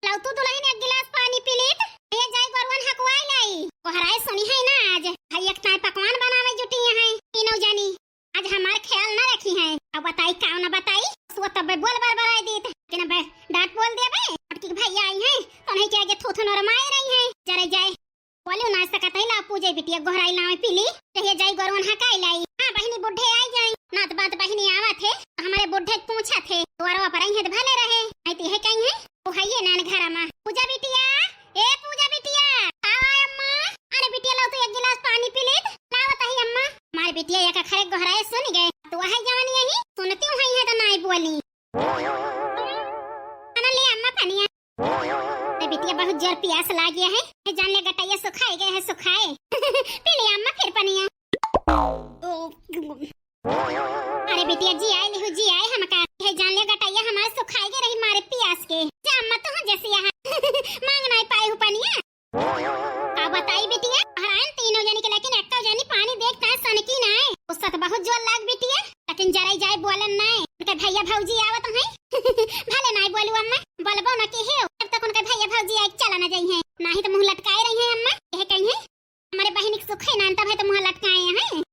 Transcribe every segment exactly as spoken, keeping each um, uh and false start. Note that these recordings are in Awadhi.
लौतू दुलहिन एक गिलास पानी पी लीत, ये जाई गोरुअन हकवाई लाई। कोहराए सुनी है ना आज, भाई एक ताई पकवान बनावे जुटी हैं तीनों जनी। आज हमार ख्याल ना रखी हैं। अब बताई काव ना बताई, सो तब्बे बोल बरबराए दीत। लेकिन अबे डांट बोल देबे, छोटकी के भैया आई हैं, तो नहीं क्या जे थू थू नरमाए रही हैं। जरे जाए, बोलियो ना सकत है, ला पूजे बिटिया गोहराई लावे पीली, चाहिए जाई गोरुअन हकाई लाई। हाँ बहिनी बुढ़े आई जाई, नात बात बहिनी आवत है, तो हमारे बुढ़े पूछत है, द्वारवा पर आई है तो भले रहे, नहीं तो यह कहीं है, वो है ये नान घरा मा। पूजा बिटिया, ए पूजा बिटिया, आवा अम्मा। अरे बिटिया लाओ तो एक गिलास पानी पी लेत, लावत ही अम्मा। हमारे बिटिया एक अखरे गोहराए सुन गए, तो वह जवानी यही सुनती हूँ है तो नाई बोली। अना ले अम्मा पनिया। अरे बिटिया बहुत जोर पियास लाग गया है, ये जान ले गटैया सुखाए गए है सुखाए। पी ले अम्मा फिर पनिया। अरे बिटिया जी आए लिहू जी आए हमका, ये जान ले गटैया हमारे सुखाए गए रही मारे पियास के। जा अम्मा तू जैसे यहाँ मांग नाई पाए हूँ पनिया। का बताई बिटिया, हरान तीनों जनी के, लेकिन एक्को जनी पानी देखता है सनकी ना है। गुस्सा तो बहुत जोर लाग बिटिया, लेकिन जरा जाए बोलन ना है। उनके भैया भौजी आवत हैं। भले नाई बोलू अम्मा, बोलबो ना के हो, जब तक उनके भैया भौजी आए चला ना जाई हैं, नाही तो मुंह लटकाए रही हैं अम्मा। यह कहीं है हमारे बहिनी के सुखे ना, तब है तो मुंह लटकाए हैं।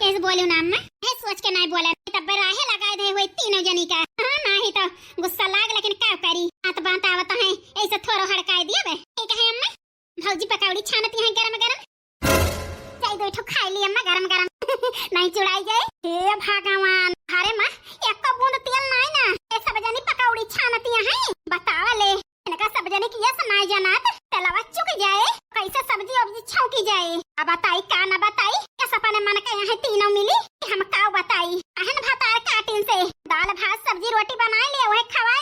ऐसे बोलू ना अम्मा, है सोच के नाई बोलन, तब राहे लगाए दे हुए तीनों जनी का। हाँ नाही तो गुस्सा लाग, लेकिन का करी, हाथ बांध आवत है, ऐसे थोड़ो हड़काए दिया बे। ठीक है अम्मा, भौजी पकौड़ी छानती हैं गरम गरम, जाई दो ठो खाई ली अम्मा गरम गरम। नहीं चुड़ाई जाए। हे भगवान, अरे माँ, एको बूंद तेल नाई ना, ये सब जनी पकौड़ी छानती हैं, बतावा ले। इनका सब जनी किया से नाई जनात, तेलवा चुक जाए, कैसे सब्जी उब्जी छौंकी जाए। अब बताई का ना बताई, कैसे अपने मन के यहाँ तीनों मिली, कि हम का बताई। अहन भतार काटिन से, दाल भात सब्जी रोटी बनाई ले, वह खवा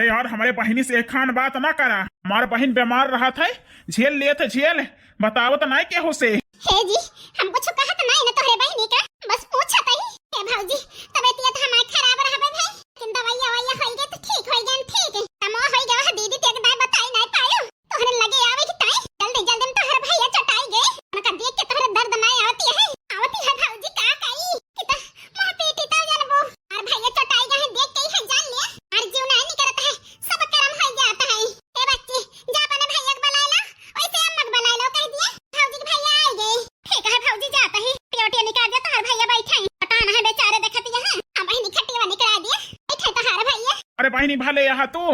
अरे यार, हमरे बहिनी से एखान बात ना करा। हमार बहिन बीमार रहत है, झेल लेत है, झेल। बतावत नाई केहू से। हे जी, हम कुछ कहत नाई न तोहरे बहिनी का, बस पूछत हई। ए भौजी, तबियत तो हमार खराब रहबे भाई, लेकिन दवाइया ववाइया होई गए तो ठीक होई गए, ठीक। तमो होई गए है दीदी, ते एक दाई बताई नाई पायो। तोहरे लगे आवे की ताई, जल्दी जल्दी में तोहर भैया चटाई गए। उनका देख के तोहरे दर्द नाई आवती है, आवती है भौजी का कई। कि त मुंह पीटी तब जानबो। और भैया चटाई गए हैं, देख के ही है जान लिया। और जीव नाई निकलता है, सब करम हो जाता है। ए बच्ची, जा अपने भैया के बुला ला, वैसे अम्मा के बुला लो, कह दिया भौजी के भैया आ गए। ठीक है भौजी, जाता ही पियोटिया निकाल दे, तोहर भैया बैठे हैं। पटाना है बेचारे, देखती है। अब बहिनी खटिया निकला दिया, बैठे तोहर भैया। अरे बहिनी, भले यहाँ तू।